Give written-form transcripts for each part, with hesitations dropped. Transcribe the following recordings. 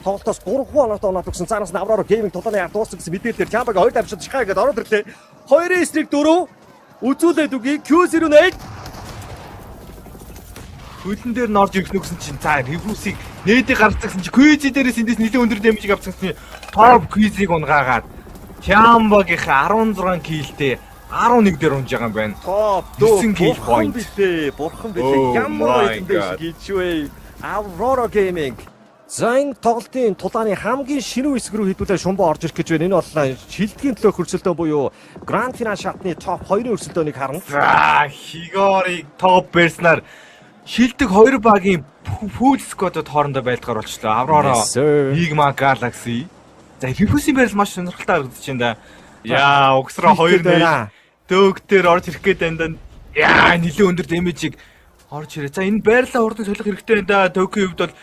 Тоглолтоос 3 оноотой оноод өгсөн. Цаанаас нь Аврора Gaming тулааны ард дууссан гэсэн мэдээлэлээр Чамбаг 2 дамжиж шахаа гэдээ ороод ирлээ. 2-9-4 үзүүлээд үгүй Q08. Хөлн дээр нь орж ирэх нүгсэн чинь за Refuse-ийг нээдийг гаргацсан чинь Queasy дээрээс эндээс нэлээд өндөр damage-ийг авсан чинь Top Queasy-г унгаагаад Tianba-гийнхаа 16 kill-тэй 11 дээр унж байгаа юм байна. Топ 9 kill бурхан point. билээ. Бурхан билээ. Oh Ямар my юм бэ God. гэж вэ? Aurora Gaming. За, энэ тоглолтын тулааны хамгийн шинэ хэсэг рүү хэдүүлээ шумбаа орж ирэх гэж байна. Энэ бол шилдгийн төлөөх өрсөлдөөн буюу Grand Final шатны топ 2-ын өрсөлдөөнийг харна. За, Хигорыг топ барьснаар шилдэг хоёр багийн full squad-од хоорондоо байлгаар болчлоо. Аврора, Yes, sir. Nigma Galaxy. За, Refuse-ийн байрал маш сонирхолтой харагдаж байна да. Яа, угсраа 2 1 дөөг дээр орж ирэх гээд байна да. Яа, нэлээд өндөр damage-ийг орж ирээ. За, энэ байрлалаа хурдан солих хэрэгтэй байна да. Токио хувьд бол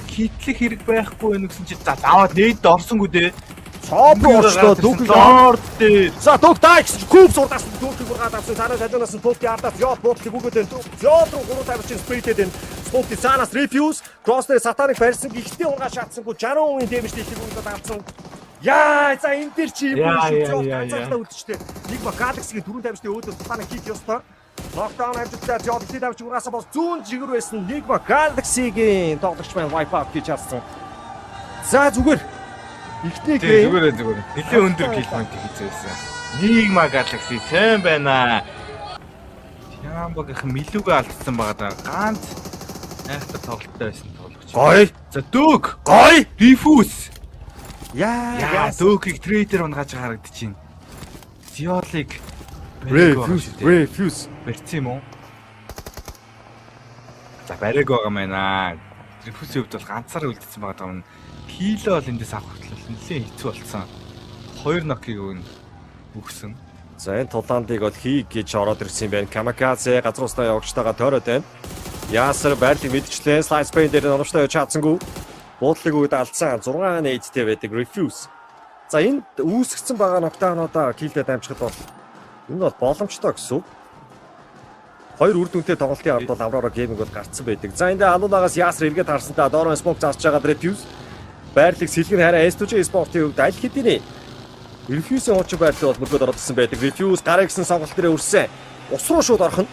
хитлэх хэрэг байхгүй байх гэсэн чи за заавал нээд орсонгүй дээ. Топ руу орчлоо. Дүүхийг Лорд дээр. За, Дүүх дайкс куб сурдаас дүүхийг ургаад авсан. Цаанаас хажуунаас нь Топи ардаас Йод буудлыг өгөөд байна. Йод руу 3 тавьж спрейтэд байна. Смоки цаанаас Refuse cross дээр Сатаныг барьсан. Гэхдээ унгаа шатсангүй 60% damage хийхийг өгөөд авсан. Яа, за энэ дээр чи юм Яа, шүү. яа, яа, яа. Ганцаархнаа үлдчихтэй. Нэг ба Galaxy-гийн дөрөв тамирчдын өөдөөс тулааны хийх ёстой. Knockdown амжилттай Йод ихтэй тамирч угаасаа бол зүүн жигэр байсан. Нэг ба Galaxy-гийн тоглогч маань wipe out хийж чадсан. За, зүгээр. Ихний Тий, game зүгээр зүгээр. Нэлээд өндөр kill point хийцээсэн. Nigma Galaxy сайн байна. Тямбагийнхан мэлүүгээ алдсан байгаа даа. Ганц айхтар тоглолттой байсан тоглогч. Гой. За, Дөөг, Гой. Refuse. Яа, Яа, Дөөгийг трейдер унгааж байгаа харагдаж байна. Зиолыг Refuse, refuse. барьсан юм уу? За, бариаг байгаа юм байна. Refuse-ийн хувьд бол ганцаараа үлдсэн байгаа юм. Kill бол эндээс авах хүртэл нэлээд хэцүү болсон. Хоёр knock-ыг өгсөн. За, энэ тулаандыг бол хий гэж ороод ирсэн юм байна. Камаказе газар устаа явагчтайгаа тойроод байна. Яасар байрлалыг мэдчлээ. Slice Pain дээр номчтой явж чадсангүй. Буудлыг өгд алдсан. 6 нээдтэй байдаг Refuse. За, энд үүсгэсэн байгаа knockdown-уудаа kill-дээ дамжихад бол энэ бол боломжтой гэсэн үг. Хоёр үр дүнтэй тоглолтын ард бол Аврора Gaming бол гарцсан байдаг. За, энд Алунагаас Яасар эргээд харсан та Дорон smoke зарж байгаа Refuse. Байрлалыг сэлгэн хараа S2G Sport-ийн хувьд аль хэдийн Refuse-ийн хуучин байрлал бол мөргөд ороод ирсэн байдаг. Refuse гараа гэсэн сонголт дээрээ өрсөн. Ус руу шууд орох нь.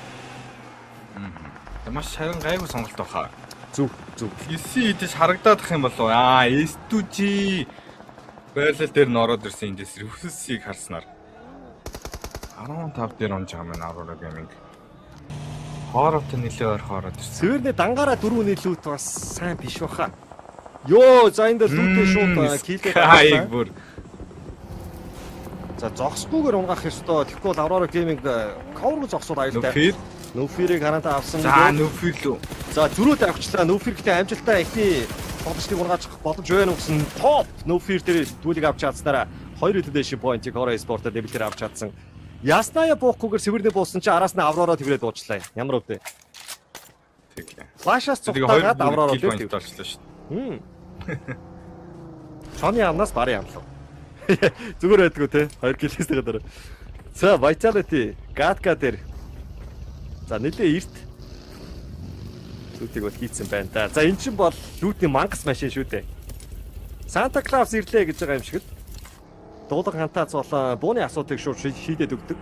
Маш харин гайгүй сонголт байхаа. Зүг зүг. 9 идэж харагдаад ах юм болов уу? Аа, S2G байрлал дээр нь ороод ирсэн эндээс Refuse-ийг харснаар 15 дээр унж байгаа юм байна Aurora Gaming. Хооротой нэлээ ойрхон ороод ирсэн. Цэвэрний дангаараа дөрөв loot бас сайн биш баха. Йоо, за энэ дээр loot-ээ шууд kill-ээ Кайг бүр. За, зогсгүйгээр унгаах ёстой. Тэгэхгүй бол Aurora Gaming cover зогсоод аюултай. Нүфир. Нүфирийг хараантаа авсан. За, Нүфир лүү. За, зөрүүд авчлаа. Нүфир гэхдээ амжилттай эхний тоглолтыг унгааж боломж байна гэсэн топ Нүфир дээр дүүлийг авч чадсанараа хоёр elimination point-ыг Hora Sport-оор дэвлэлээр авч чадсан. Ясная буухгүйгээр сэвэрнээ буусан чи араас нь Аврора тэрврээ дуучлаа. Ямар өвдөө. Тэглээ. Flash-аас Тэгээ хоёр цухтаагаад Аврора kill дээр point тэвэр. олчлоо шүү дээ. Чоны амнаас барын амлав. Зүгээр байдгүй те. Хоёр kill-ээс дараа. За, Vitality Gatка дээр. За, нэлээ эрт loot-ийг бол хийцэн байна да. За, эн чинь бол loot-ийн мангас машин шүү дээ. Санта Клаус ирлээ гэж байгаа юм шиг л. Дуулан хантаац болон бууны асуудлыг шууд шийдээд өгдөг.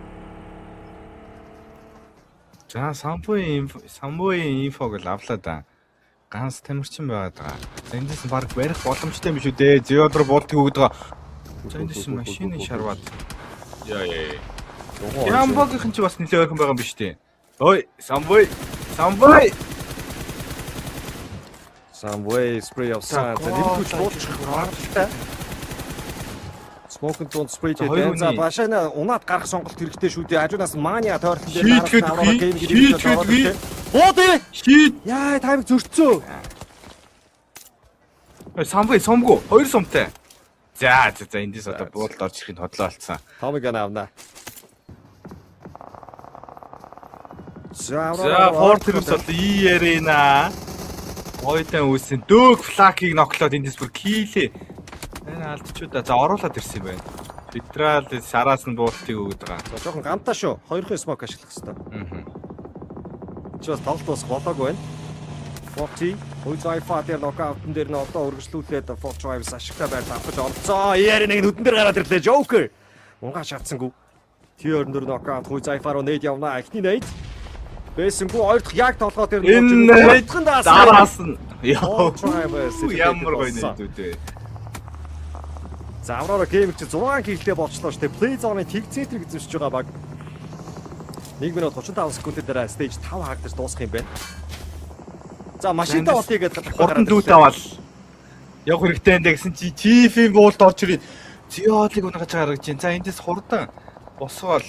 За, Самбуийн info-г л авлаа да. Ганц тамирчин байгаад байгаа. За, эндээс нь баг барих боломжтой юм биш үү дээ. Зеодор болтыг өгöd байгаа. За, эндээс нь машины шарваад. Яа яа. Ямбогийнхан ч бас нэлээ ойрхон байгаа юм биш үү? Ой, Самбуй. Самбуй. Samway spray явсан. За, нэмэгдүүлж буучих магадлалтай. Smoke дунд spray За, хоёр хийдэг. За, хүний. Башаана унаад гарах сонголт хэрэгтэй шүү дээ. Хажуунаас Мания тойролтон дээр Шийтгэд үгүй. Шийтгэд үгүй. Буудээ. Шийд. Яа, timing зөрчсөн. Ой, Самбуй сумгүй. Хоёр сумтай. За за за, эндээс одоо буудалд орж ирэхин хотлоо алдсан. Томиг авна. За, За, Fortress бол E Arena. Гойтан үүсэн дөөг флакийг ноклоод эндээс бүр kill-ээ. Энэ алдчуу да. За, оруулаад ирсэн юм байна. Федерал сараас нь буултыг өгöd байгаа. За, жоохон гамтаа шүү. Хоёрхан smoke ашиглах хэрэгтэй. Аа. Чи бас тоглолт дуусах болоогүй байна. 40 Хүйзайфа дээр нокаутн дээр нь одоо үргэлжлүүлээд Four Tribes ашигтай байр авах гэж оролцоо. Яри нэг нүдэн дээр гараад ирлээ. Joker. Унгаа чадсангүй. T24 нокаут Хүйзайфа руу нээд явна. Эхний нээд. Бэсэнгүй хоёр дахь яг толгой дээр нь дараас нь. Four Tribes Ямар гоё нээдүүд вэ? За Aurora Gaming чи 6 kill тэй болчлоо шүү дээ. Play zone-ы тэг центрийг эзэмшиж байгаа баг. 1 минут 35 секундын дараа stage 5 хаагдаж дуусах юм байна. За машинтаа болъё гэдэг хурдан дүүт аваад явах хэрэгтэй энэ гэсэн чи Chief-ийн буулд орж ирээд Зиолыг унгаж гаргаж байна. За эндээс хурдан босгоол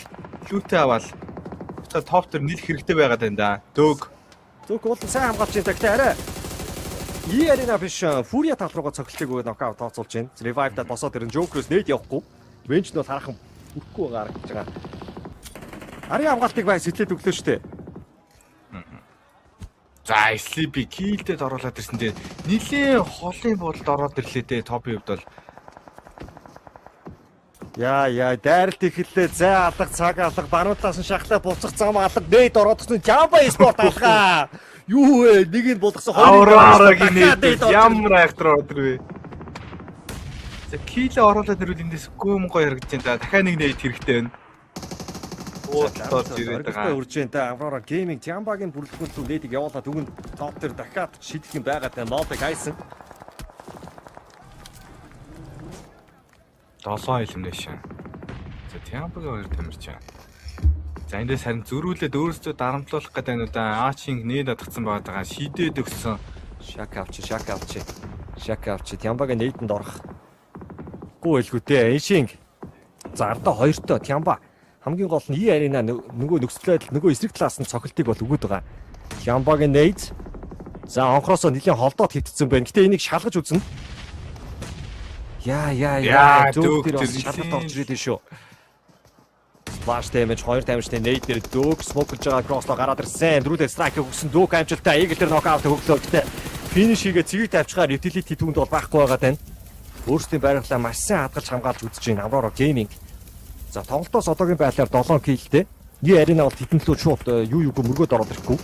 лүүтээ аваад буцаад топ дээр нийлэх хэрэгтэй байгаад байна да. Дөг. Зүг бол сайн хамгаалж байна. Гэхдээ арай E Arena биш Furia тал руугаа цогцолтыг өгөөд нокаут тооцоолж байна. Revive-дад босоод ирэн Joker-оос нээд явахгүй. Bench нь бол харахын бүрхгүй байгаа харагдаж байгаа. Арын хамгаалтыг бай сэтлээд өглөө штэ. За Sleepy kill-дэд оруулаад ирсэн дээр нилээн холын буудалд ороод ирлээ дээ топын хувьд бол. Яа яа дайралт эхэллээ. Зай алга, цаг алга, баруун талаас нь шахлаа буцах зам алга, нээд ороод ирсэн Jamba Sport алгаа. Юу вэ? Нэг нь булгасан, хоёрыг Аврорагийн нээд ямар айхтар ороод ирвэ. За kill ээ оруулаад ирвэл эндээс гүм гоё харагдаж байна. За дахиад нэг нээд хэрэгтэй байна. Буудалд орж ирээд байгаа. Урж байна да. Aurora Gaming Jamba-гийн бүрэлдэхүүн рүү нээдийг явуулаад өгөн топ дээр дахиад шидэх юм байгаа даа. Молыг хайсан. 7 elimination. За Tiamba-гийн хоёр тамирч. За эндээс харин зөрүүлээд өөрсдөө дарамтлуулах гэдэг нь да. Аачин нээд адгцсан байгаа. Шидээд өгсөн. Шак авчи, шак авчи. Шак авчи. Tiamba-гийн нээдэнд орох. Гүү хэлгүү те. Эншинг. За ардаа хоёртой Tiamba. Хамгийн гол нь E Arena нөгөө нөхцөл байдал нөгөө эсрэг талаас нь цохилтыг бол өгöd байгаа. Tiamba-гийн нээд. За онхроосоо нэлийн холдоод хөвтцэн байна. Гэтэ энийг шалгаж үзнэ. Яа яа яа дөөг дээр бас шалгалт орж ирээд шүү. Splash damage 2 damage-тэй нейт дээр дөөг smoke гэж байгаа кросслоо гараад ирсэн. Дөрүүдээ strike өгсөн дөөг амжилттай. Eagle дээр нокаут өглөө. Гэтэ finish хийгээ цэгийг тавьчихаар utility түүнд бол байхгүй байгаа тань. Өөрсдийн байрлалаа маш сайн хадгалж хамгаалж үзэж байна. Aurora Gaming. За тоглолтоос одоогийн байдлаар 7 kill тэй. E Arena бол хэдэн лөө шууд юу юугүй мөргөөд ороод ирэхгүй.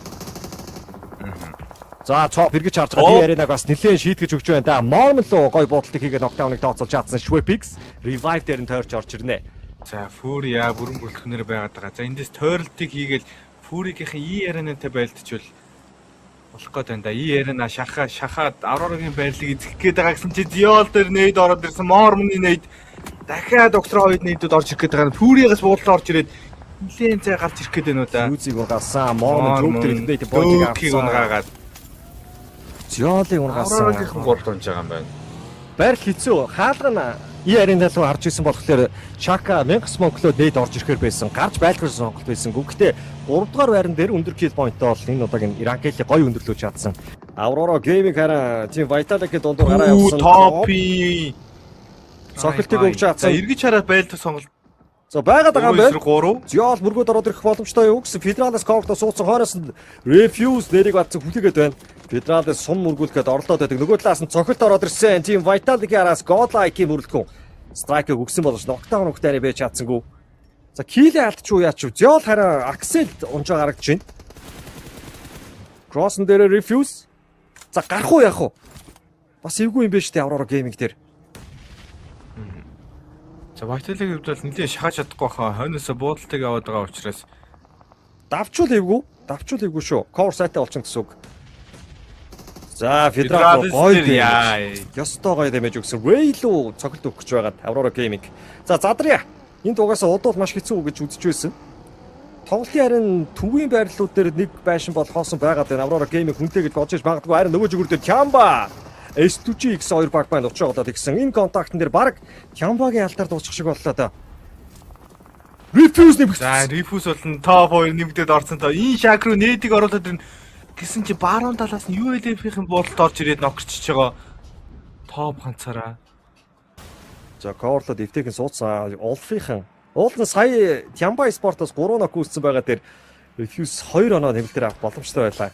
За цоо эргэж харж байгаа. E Arena-г бас нэлээд шийтгэж өгч байна да. Mormon руу гой буудалтыг хийгээ нокдауныг тооцоолж чадсан. Shwepix revive дээр нь тойрч орж ирнэ. За Furia бүрэн бүрэлдэхүүнээр байгаад байгаа. За эндээс тойролтыг хийгээл Fury-гийнхэн E Arena-тай байлдчихвал болох гээд байна да. E Arena шахаа шахаад Aurora-гийн байрлалыг эзэх гээд байгаа гэсэн чи Ziol дээр нээд ороод ирсэн. Mormon-ы нээд дахиад доктор хоёр нээдүүд орж ирэх гээд байгаа. Fury-гаас буудлаа орж ирээд нэлээд зай гарч ирэх гээд байна уу да. Юзыг угаасан. Mormon зүг дээр нээд point-ыг авсан. Унгаагаад Ziol-ыг унгаасан. Aurora-гийнхэн гол унж байгаа юм байна. Байрал хэцүү. Хаалга нь E Arena руу харж исэн болохоор Shaka 1000 smoke-лоо нээд орж ирэхээр байсан. Гарч байлгах сонголт байсан. Гэхдээ 3 дугаар байран дээр өндөр kill point-той бол энэ удаагийн Irankele гоё өндөрлөж чадсан. Aurora Gaming хараа тийм Vitality дундуур гараа явсан. Топи. Цохилтыг өгч чадсан. За эргэж хараад байлдах сонголт. За байгаад байгаа юм байна. 3. Зиол мөргөөд ороод ирэх боломжтой юу гэсэн Федералес Корто суудсан хойноос нь Refuse нэрийг батсан хүлээгээд байна. Федералес сум мөргүүлэхэд орлоод байдаг. Нөгөө талаас нь цохилт ороод ирсэн. Team Vitality-гийн араас Godlike-ийн мөрөлдөхөн. Strike-ыг өгсөн боловч нокдаун өгтөөрэй байж чадсангүй. За kill ээ алдчих уу яач вэ? Зиол хараа Axel унжаа харагдаж байна. Кроссон дээр Refuse. За гарах уу яах вэ? Бас эвгүй юм байна шүү дээ Aurora Gaming дээр. За Vitality-гийн хувьд бол нэлээд шахаж чадахгүй хаа. Хойноосоо буудалтыг аваад байгаа учраас давчул эвгүй. Давчул эвгүй шүү. Cover сайтай болчихно гэсэн үг. За Федерал гоё damage. Ёстой гоё damage өгсөн. Ray руу цогцолт өгөх гэж байгаа Aurora Gaming. За задрия. Энд угаасаа удуул маш хэцүү гэж үзэж байсан. Тоглолтын харин төвийн байрлалууд дээр нэг байшин бол хоосон байгаад байна. Aurora Gaming хүнтэй гэж бодож магадгүй. Харин нөгөө зүгүүр дээр Tiamba S2G X2 баг байна уучраа болоод игсэн. Энэ контактн дээр баг Tiamba-гийн алтаар дуусчих шиг боллоо да. Refuse нэмэгдсэн. За Refuse бол нь топ 2 нэмэгдээд орсон тоо. Энэ Shaq руу нээдийг оруулаад ирнэ гэсэн чи баруун талаас нь ULF-ийн буудалд орж ирээд нокчиж байгаа. Топ ганцаараа. За Корлод эвтэйхэн суудсан. Олфийнхан. Уул нь сая Tiamba Sport-оос 3 нок үүссэн байгаа дээр Refuse 2 оноо нэмэлтээр авах боломжтой байлаа.